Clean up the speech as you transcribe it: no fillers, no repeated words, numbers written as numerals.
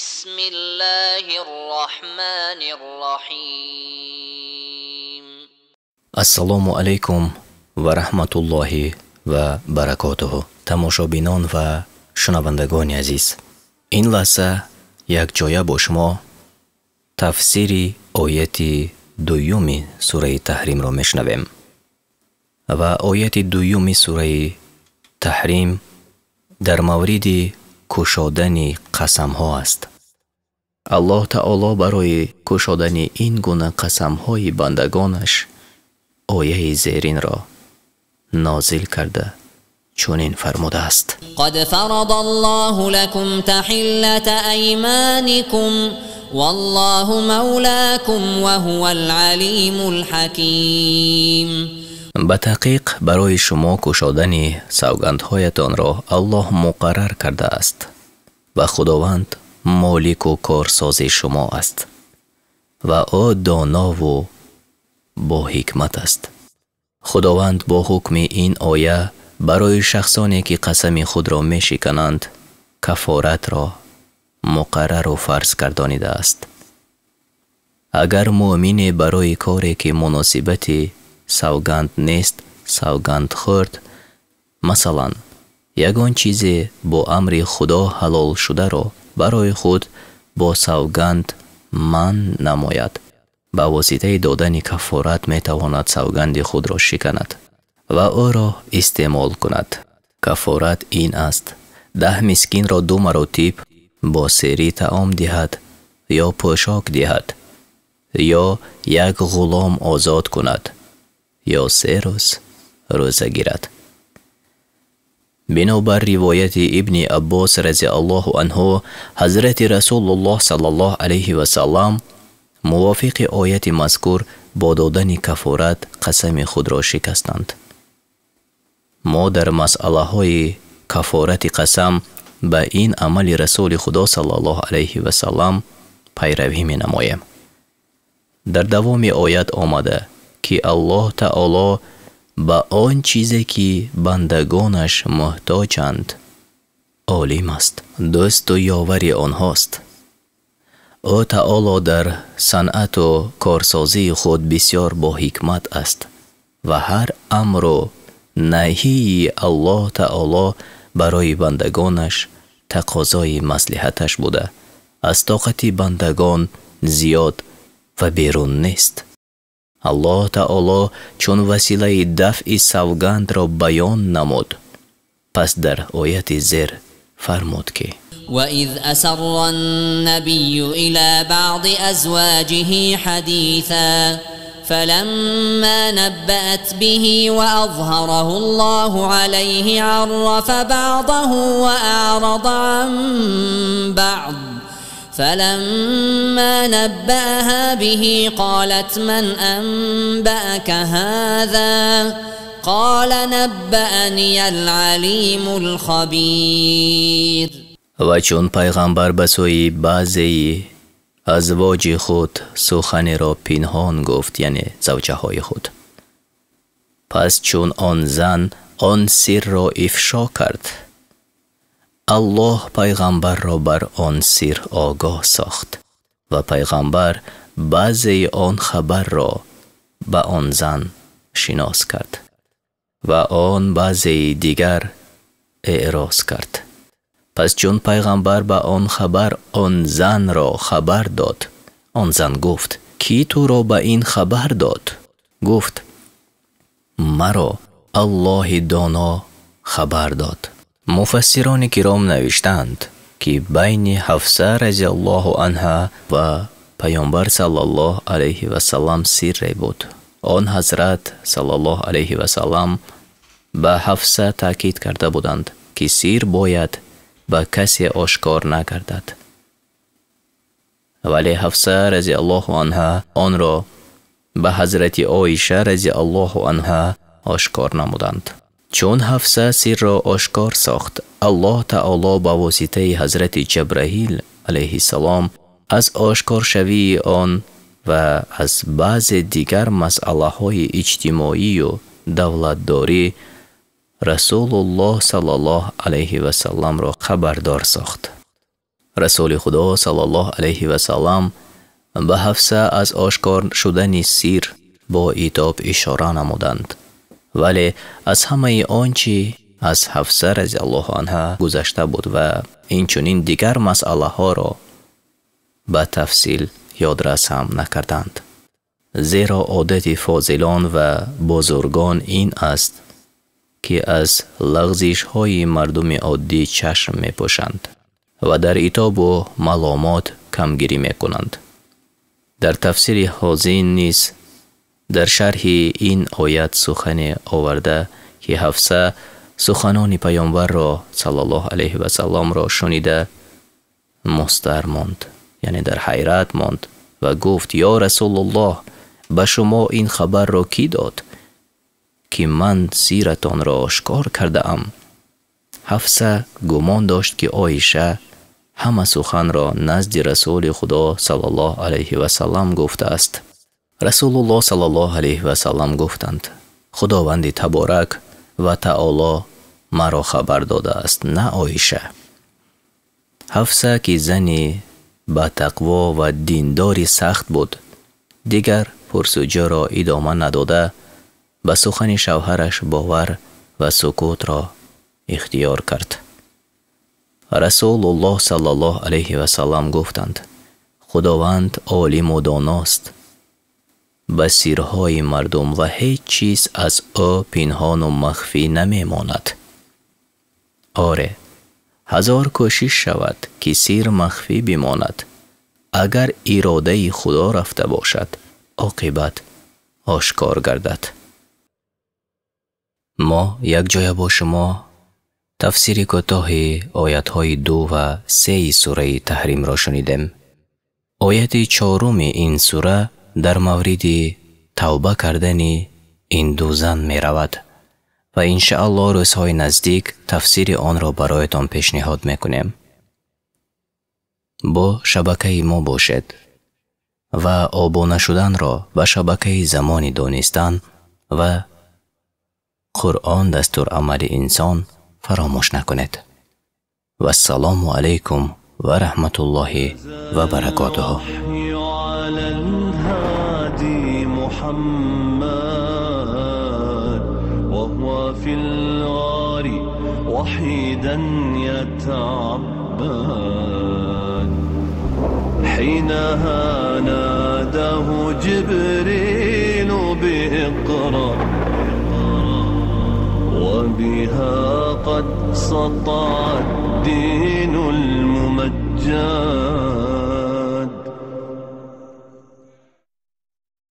بسم الله الرحمن الرحيم. Ассалому алайкум ва раҳматуллоҳи ва баракотуҳу. Тамошобинон ва шунавандагони азиз, ин лаҳза якҷоя бо шумо тафсири ояти дуюми сураи Таҳримро мешунавем. Ва ояти дуюми сураи Таҳрим дар мавриди кушодани қасамҳо аст. Аллоҳ таоло барои кушодани ин гуна қасамҳои бандагонаш ояи зеринро нозил карда чунин фармудааст: قد فرض الله لكم تحلة أيمانكم والله مولاكم وهو العليم الحكيم. Ба таҳқиқ барои шумо кушодани савгандҳоятонро Аллоҳ муқаррар кардааст ва Худованд молику корсози шумо аст ва ӯ донову бо ҳикмат аст. Худованд бо ҳукми ин оя барои шахсоне ки қасами худро мешикананд кафоратро муқаррару фарз гардонидааст. Агар муъмине барои коре ки муносибати савганд нест савганд хӯрд, масалан ягон чизе бо амри Худо ҳалол шударо барои худ бо савганд манъ намояд, ба воситаи додани кафорат метавонад савганди худро шиканад ва ӯро истеъмол кунад. Кафорат ин аст: 10 мискинро 2 маротиб бо серӣ таом диҳад ё пӯшок диҳад, ё як ғулом озод кунад, ё 3 рӯз рӯза гирад. Бинобар ривояти Ибни Аббос разиаллоҳу анҳу, ҳазрати Расулуллоҳ саллаллоҳу алайҳи васаллам мувофиқи ояти мазкур бо додани кафорат қасами худро шикастанд. Мо дар масъалаҳои кафорати қасам ба ин амали Расули Худо саллаллоҳу алайҳи васаллам пайравӣ менамоем. Дар давоми оят омада ки Аллоҳ таоло ба он чизе ки бандагонаш муҳтоҷанд олим аст, дӯсту ёвари онҳост. Ӯ таоло дар санъату корсозии худ бисёр бо ҳикмат аст ва ҳар амру наҳии Аллоҳ таоло барои бандагонаш тақозои маслиҳаташ буда, аз тоқати бандагон зиёд ва берун нест. Аллоҳ таоло чун василаи дафъи савгандро баён намуд, пас дар ояти зер фармуд ки: وإذ أسر النبي إلى بعض أزواجه حديثا فلما نبأت به وأظهره الله عليه عرف بعضه وأعرض عن بعض، فلما نبأها به قالت من أنبأك هذا؟ قال نبأني العليم الخبير. Ва чун пайғамбар ба сӯи баъзеи азвоҷи худ суханеро пинҳон гуфт, яъне завҷаҳои худ, пас чун он зан он сирро ифшо кард, Аллоҳ пайғамбарро бар он сир огоҳ сохт ва пайғамбар баъзеи он хабарро ба он зан шинос кард ва он баъзеи дигар эъроз кард. Пас чун пайғамбар ба он хабар он занро хабар дод, он зан гуфт: кӣ туро ба ин хабар дод? Гуфт: маро Аллоҳи доно хабар дод. Муфассирони киром навиштаанд ки байни Ҳафса разиаллоҳу анҳа ва Паёмбар саллаллоҳу алайҳи васаллам сирре буд. Он ҳазрат саллаллоҳу алайҳи васаллам ба Ҳафса таъкид карда буданд ки сир бояд ба касе ошкор накардад. Вале Ҳафса разиаллоҳу анҳа онро ба ҳазрати Оиша разиаллоҳу анҳа ошкор намуданд. Чун Ҳафса сирро ошкор сохт, Аллоҳ таоло ба воситаи ҳазрати Ҷабраил алайҳиссалом аз ошкоршавии он ва аз баъзе дигар масъалаҳои иҷтимоию давлатдорӣ Расулуллоҳ саллаллоҳу алайҳи васалламро хабардор сохт. Расули Худо саллаллоҳу алайҳи васаллам ба Ҳафса аз ошкор шудани сир бо итоб ишора намуданд, вале аз ҳамаи он чӣ аз Ҳафса разияллоҳу анҳа гузашта буд ва инчунин дигар масъалаҳоро ба тафсил ёдрас ҳам накарданд. Зеро одати фозилон ва бузургон ин аст, ки аз лағзишҳои мардуми оддӣ чашм мепӯшанд ва дар итобу маломот камгирӣ мекунанд. Дар тафсири ҳозин низ дар шарҳи ин оят сухане оварда, ки Ҳафса суханони паёмбарро саллаллоҳу алайҳи васалламро шунида мустар монд, яъне дар ҳайрат монд ва гуфт: ё Расулуллоҳ, ба шумо ин хабарро кӣ дод, ки ман сиратонро ошкор кардаам? Ҳафса гумон дошт, ки Оиша ҳама суханро назди Расули Худо саллаллоҳу алайҳи васаллам гуфтааст. Расулуллоҳ саллаллоҳу алайҳи васаллам гуфтанд: Худованди таборак ва таоло маро хабар додааст, на Оиша. Ҳафса, ки зани ба тақво ва диндори сахт буд, дигар пурсуҷӯро идома надода, ба сухани шавҳараш бовар ва сукутро ихтиёр кард. Расулуллоҳ саллаллоҳу алайҳи васаллам гуфтанд: Худованд олиму доност ба сирҳои мардум ва ҳеҷ чиз аз ӯ пинҳону махфӣ намемонад. Оре, ҳазор кӯшиш шавад, ки сир махфӣ бимонад, агар иродаи Худо рафта бошад, оқибат ошкор гардад. Мо якҷоя бо шумо тафсири кӯтоҳи оятҳои 2 ва 3 сураи Таҳримро шунидем. Ояти 4 ин сура дар мавриди тавба кардани ин ду зан меравад ва иншааллоҳ рӯзҳои наздик тафсири онро бароятон пешниҳод мекунем. Бо шабакаи мо бошед ва обуна шуданро ба шабакаи Замони Донистан ва Қуръон дастурамали инсон фаромӯш накунед. Вассалому алайкум ва раҳматуллоҳи ва баракотуҳ. في الغار وحيدا يتعبد، حينها ناداه جبريل بإقرأ، وبها قد سطع الدين الممجد.